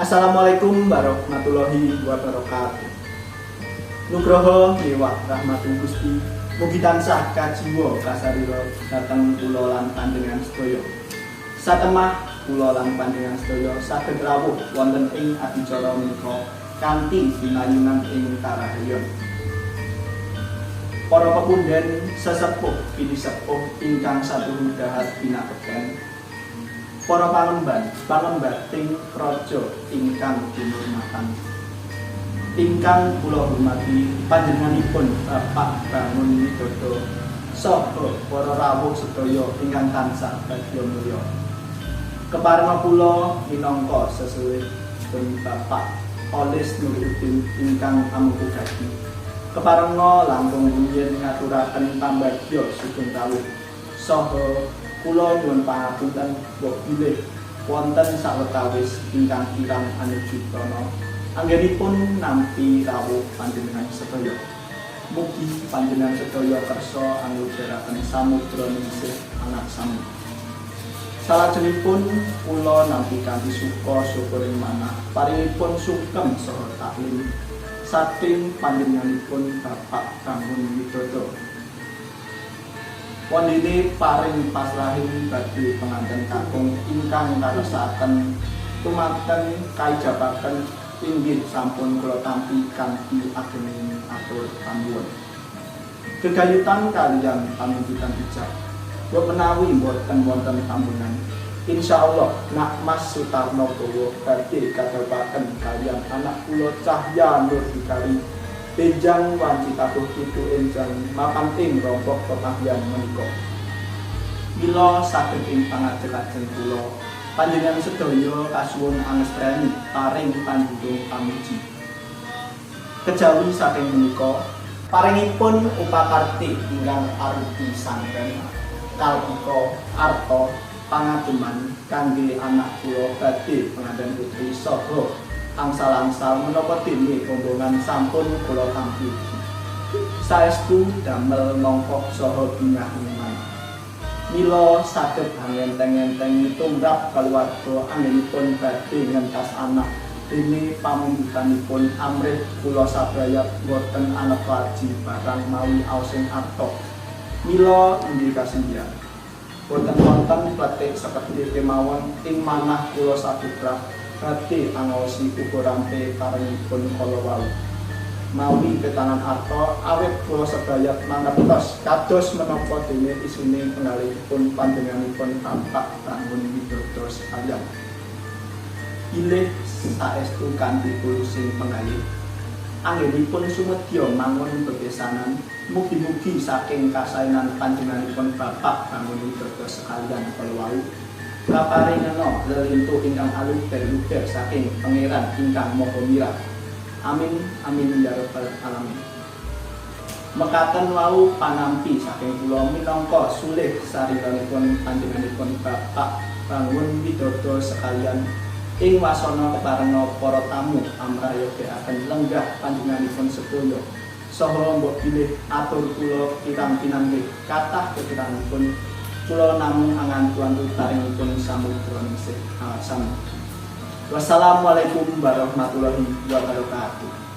Assalamualaikum warahmatullahi wabarakatuh. Nugroho miwah rahmating Gusti mugi tansah kajiwa kasarira dhateng kula lan panjenengan sedaya. Satemah kula lan panjenengan sedaya saged rawuh wonten ing adicara menika kanthi pinayunan ing karahayon. Para pepundhen sesepuh pinisepuh ingkang satuhu dahat pinakekten, para pangemban pangembating praja ingkang kinurmatan, ingkang kula hormati panjenenganipun Bapak Bangun Widodo saha para rawuh sedaya ingkang tansah bagya mulya. Keparenga kula minangka sesuwipun Bapak Olis Nuruddin ingkang amengku gati, keparenga langkung rumiyin ngaturaken pambagya sugeng rawuh saha kula nyuwun pangapunten mbok bilih wonten sawetawis ingkang kirang anujutana anggenipun nampi rawuh panjenengan sedaya. Mugi panjenengan sedaya kersa angluberaken samudra ningsih anak sami. Salajengipun kula nampi kanthi suka syukuring manah paringipun sungkem saha taklim saking panjenenganipun Bapak Bangun Widodo. Wondene paring pasrahing badhe penganten kakung ingkang karesaken tumateng kaijabaken inggih sampun kula tampi kanthi ageng atur panuwun. Gegayutan kaliyan pamundutan ijab, mbok menawi mboten wonten pambunan, insyaallah Nak Mas Sutarno Bowo badhe kadhapaken kaliyan anak kula Cahya Nur Dikari benjang wanci tabuh pitu enjang mapan ing rompok pepanggihan menika. Mila saged ing pangajeng-ajeng kula panjenengan sedaya kasuwun angestreni paring pandhundhung pamuji. Kejawi saking menika, paringipun upakarti ingkang arupi santen, kalpika, arta, pangademan kangge anak kula badhe penganten putri saha angsal-angsal menapa dene rombongan sampun kula tampi. Saestu damel mangkok saha bingah iman. Mila saged angenteng-entengi tumrap keluarga anggenipun badhe ngentas anak, dene pamundutanipun amrih kula sabrayat boten anep laji barang mawi aosing arta. Mila inggih kasinggihan, boten wonten pletik sekedhik kemawon ing manah kula saputra badhe angaosi uga rampe karengipun kala wau. Mawi petangan arta, awit kula sebayat mangertos kados menapa dene isine penggalihipun panjenenganipun Bapak Bangun Widodo sekalian. Bilih saestu kanthi tulusing penggalih anggenipun sumedya mangun bebesanan, mugi-mugi saking kasaenan panjenenganipun Bapak Bangun Widodo sekalian kala wau kaparingana lelintu ingkang aluber-luber saking Pangeran ingkang Maha Mirah. Amin amin ya rabbal alamin. Mekaten wau panampi saking kula minangka sulih sariranipun panjenenganipun Bapak Bangun Widodo sekalian ing wasana keparenga para tamu amrayogyaken lenggah panjenenganipun sedaya, saha mbok bilih atur kula kirang pinanggih kathah kekiranganipun, kula namung angantu-antu paringipun samudra ningsih sami. Wassalamualaikum warahmatullahi wabarakatuh.